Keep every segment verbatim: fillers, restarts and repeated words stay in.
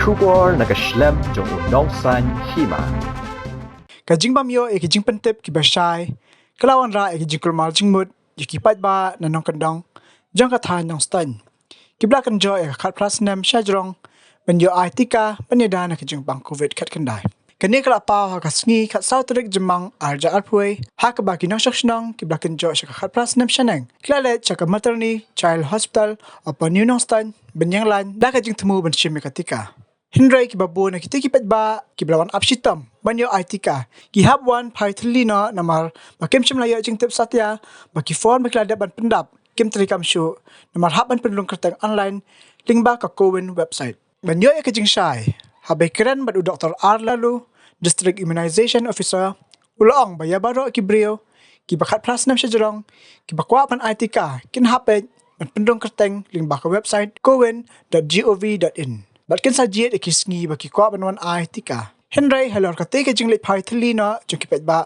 Khubor na ka shlem jong u nongsan hima. Ka jingbym ïoh ïa ki jingpyntip kiba shai ka la wanrah ïa ki jingkulmar jingmut ïa ki paidbah na nongkyndong jong ka thaiñ Nongstoiñ kiba la kynjoh ïa ka khatphra snem shajrong ban ïoh ai tika ban ïada na ka jingpang covid khatkhyndai. Kane ka la paw ha ka sngi khatsaw tarik Jymmang arhajar arphew wei, ha kaba ki nongshong shnong kiba la kynjoh sha ka khatphra snem shaneng ki la leit sha ka Materni Child Hospital Upper New Nongstoiñ, Bynñianglain, da ka jingthmu ban shim ïa ka tika. Hynrei kiba bun na kita ki paidbah kiba la wan ap shitom ban ïoh ai tika ki hap wan phai thylli noh namar ba kim shym la ïoh jingtip satia ba ki form ba ki la dep ban pyndap kim treikam shuh namar hap ban pynrung kyrteng online lyngba ka CoWIN website. Ban ïoh ïa ka jingshai, haba ïakren bad u Doktor R Laloo, District Immunization Officer, u la ong ba ïa baroh ki briew kiba khatphra snem shajrong kiba kwah ban ai tika kin hap peit ban pynrung kyrteng lyngba ka website cowin dot gov dot in bad kin sa jied ïa ki sngi ba ki kwah ban wan ai tika. Hynrei halor kata ka jingleit phai thylli noh jong ki paidbah,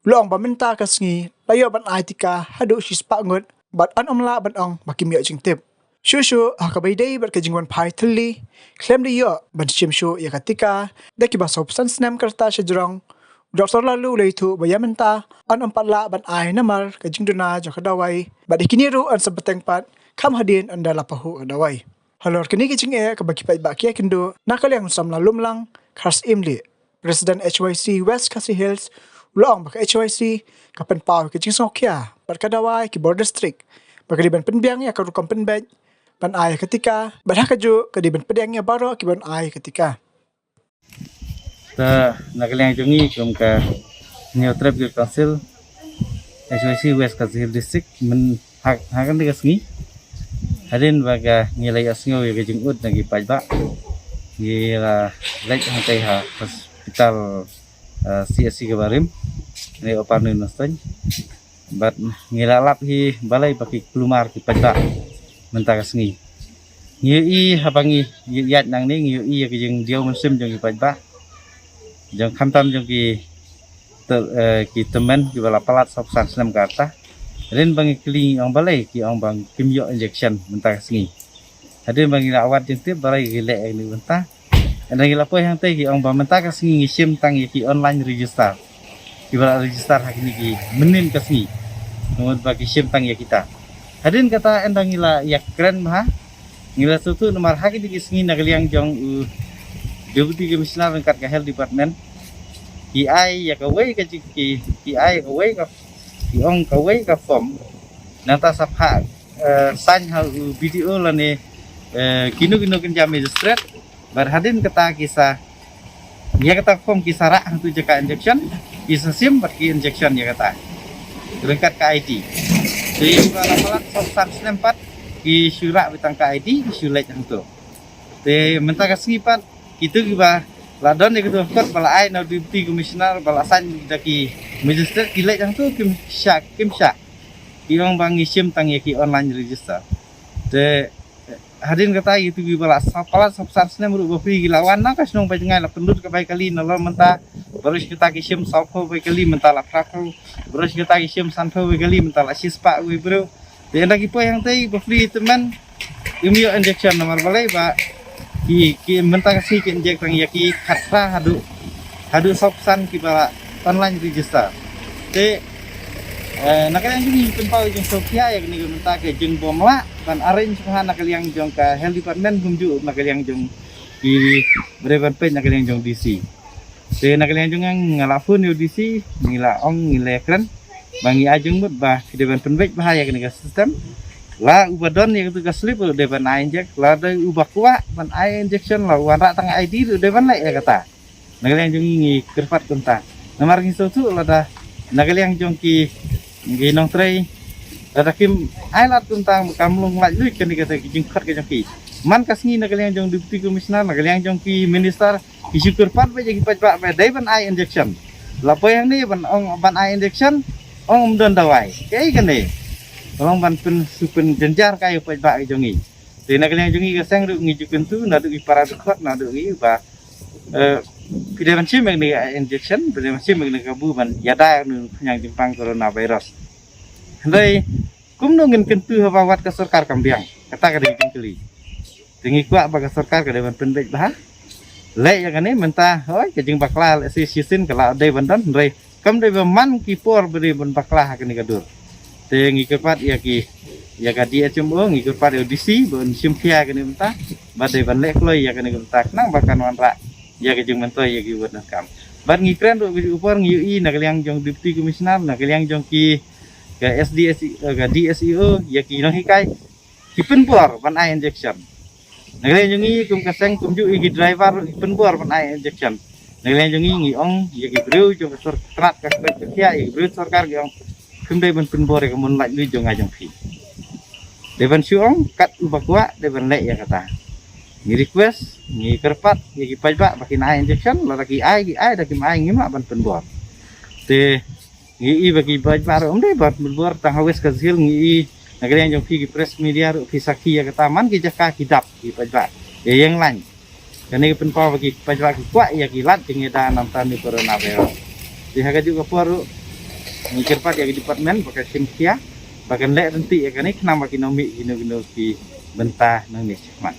u la ong ba mynta ka sngi la ïoh ban ai tika haduh shispah ngut bad yn ym lah ban ong ba kim ïoh jingtip. Shuh shuh ha kaba ïadei bad ka jingwan phai thylli khlem da ïoh ban shim shuh ïa ka tika da kiba sawphew san snem ka rta shajrong, u Doktor Laloo u la ïathuh ba ïa mynta yn ym pat lah ban ai namar ka jingduna jong ka dawai bad ïa kine ruh yn sa bteng pat kham hadien ynda la pahuh ka dawai. Halor kane ka jingeh kaba ki paidbah ki ïakynduh, na ka liang u samla Lumlang Kharsyiem President H Y C West Khasi Hills u la ong ba ka H Y C ka pynpaw ka jingsngewkhia bad ka dawai ki bor district ba ka dei ban pynbiang ïa ka rukom pynbeit ban ai ka tika bad ha kajuh ka dei ban pdiang ïa baroh ki ban ai ka tika. Ta na ka liang jong ngi kum ka Hynñiewtrep Youth Council H Y C West Khasi Hills District, men ha ha kane ka sngi hadien ba ka ngi la ïohsngew ïa ka jingud na ki paidbah, ngi la leit hangtai ha hospital, eh, C S C kaba rim, ne Upper New Nongstoiñ. Bad ngi la lap hi balei ba ki kulmar ki paidbah mynta ka sngi. Ngi ïohi haba ngi ïaid nangne ngi ïohi ïa ka jingdiaw mynsiem jong ki paidbah, jong khamtam jong ki te- eh, ki tymmen kiba la palat sawphew san snem ka rta. Hadien ba ngi kylli ngi ong balei, ki ong ba kim ïoh injection mynta ka sngi. Hadien ba ngi la wad jingtip balei ki leh ïa kane ka bynta, ynda ngi la poi hangtai ki ong ba mynta ka sngi ngi shim tang ïa ki online register kiba la register ha kine ki mynnin ka sngi. Namar ba ki shim tang ïa kita. Hadien kata ynda ngi la ïakren bha, ngi la sngewthuh namar ha kine ki sngi na ka liang jong u Deputy Commissioner ryngkat ka Health Department ki ai ïa kawei ka jing- ki ki ai ïa kawei ka, ki ong kawei ka form. Nangta sa phah, eh, sign ha u B D O lane, eh, kino kino kynja magistrate. Bad hadien kata ki sa ïa kata form ki sa rah hangtu jaka injection, ki sa shim bad ki injection ïa kata ryngkat ka I D. Te ïa kiba la palat sawphew san snem pat ki shu rah beit tang ka I D, ki shu leit hangtu. Te mynta ka sngi pat kitu kiba la don ïa kitu kot ba la ai na u Deputy Commissioner ba la sign da ki magistrate ki leit hangtu kim shah, kim shah. Ki ong ba ngi shim tang ïa ki online register. Te hadien kata ïa kitu kiba la sa- palat sawphew san snem ruh bapli ki la wan na ka shnong Baitjngai, la pynlut ka bai kali, nalor mynta baroh shi katta ki shim sawphew bai kali, mynta la phraphew, baroh shi katta ki shim sanphew bai kali, mynta la shispah wei briew. Te ynda ki poi hangtai bapli tymmen kim ïoh injection namar balei ba ki, ki mynta ka sngi ki inject tang ïa ki khatphra haduh, haduh sawphew san kiba la online register. Te, eh, na ka liang jong ngi pynpaw ïa ka jingsngewkhia ïa kane ka bynta, ka jingbymlah ban arrange bha na ka liang jong ka Health Department kumjuh na ka liang jong ki briew ban peit na ka liang jong D C. Te na ka liang jong nga, nga la phone ïa u D C, ngi la ong, ngi la kren ba ngi ai jingmut ba ki dei ban pynbeit bha ïa kane ka system. La uba don ïa katu ka slip ruh dei ban ai inject, lada uba kwah ban ai injection la u wanrah tang I D ruh dei ban leh ïa kata. Na ka liang jong ngi ngi kyrpad kumta. Namar ngi sngewthuh lada na ka liang jong ki, ki nongtrei, lada kim ai lad kumta kam long laitluid kane kata ki jingkhot ka jong ki. Man ka sngi na ka liang jong Deputy Commissioner, na ka liang jong ki minister, ki shu kyrpad beit ïa ki paidbah ba dei ban ai injection. La poi hangne ban ong ban ai injection, ong ym don dawai. Kaei kane? Ka long ban pyn- shu pynjynjar kai ïa u paidbah ka jong ngi. Te na ka liang jong ngi ka seng ruh ngi ju kyntu naduh ki para dkhot naduh ki ba, eh, phi dei ban shim ïa kane ka injection, phi dei ban shim ïa kane ka kabu ban ïada ïa une u khñiang jingpang coronavirus. Hynrei kumno ngin kyntu haba wat ka sorkar kam biang? Kata ka dei ka jingkylli. Te ngi kwah ba ka sorkar ka dei ban pynbeit bha. Leh ïa kane mynta, hoi, ka jingbakla leh si shisien ka la dei ban don, hynrei kam dei ba man ki por ba dei ban bakla ha kane ka dur. Te ngi kyrpad ïa ki, ïa ka D H M O, ngi kyrpad ïa u D C ba un shim khia kane mynta, ba dei ban leh kloi ïa kane mynta, khnang ba kan wanrah ïa ka jingmyntoi ïa ki wat na kam. Bad ngi kren ruh ka juh ka por ngi ïohi na ka liang jong Deputy Commissioner, na ka liang jong ki, ka S D S E, eh, ka D S E O, ïa ki nonghikai, ki pynbor ban ai injection. Na ka liang jong ngi kum ka seng, kumjuh ïa ki driver ruh ki pynbor ban ai injection. Na ka liang jong ngi ngi ong ïa ki briew jong ka sor-, tnat ka seng ka khia, ïa ki briew sorkar ngi ong, phim dei ban pynbor ïa ka mon laitluid jong nga jong phi. Dei ban shu ong kat uba kwah dei ban leh ïa kata. Ngi request, ngi kyrpad ïa ki paidbah ba kin ai injection, lada ki ai, ki ai, da kim ai, ngim lah ban pynbor. Te ngi ïohi ba ki paidbah ruh ym dei ban pynbor, tang ha West Khasi Hills ngi ïohi, na ka liang jong phi ki press media ruh phi sakhi ïa kata, man ki jaka ki dap ki paidbah ïa ïeng lain. Kane ka pynpaw ba ki paidbah ki kwah ïa ki lad jingïada namar kane coronavirus. Te ha ka juh ka por ruh ngi kyrpad ïa ka department ba ka shim khia, ba kan leh ryntih ïa kane khnang ba kin ym mih kino kino ki bynta nangne shakhmat.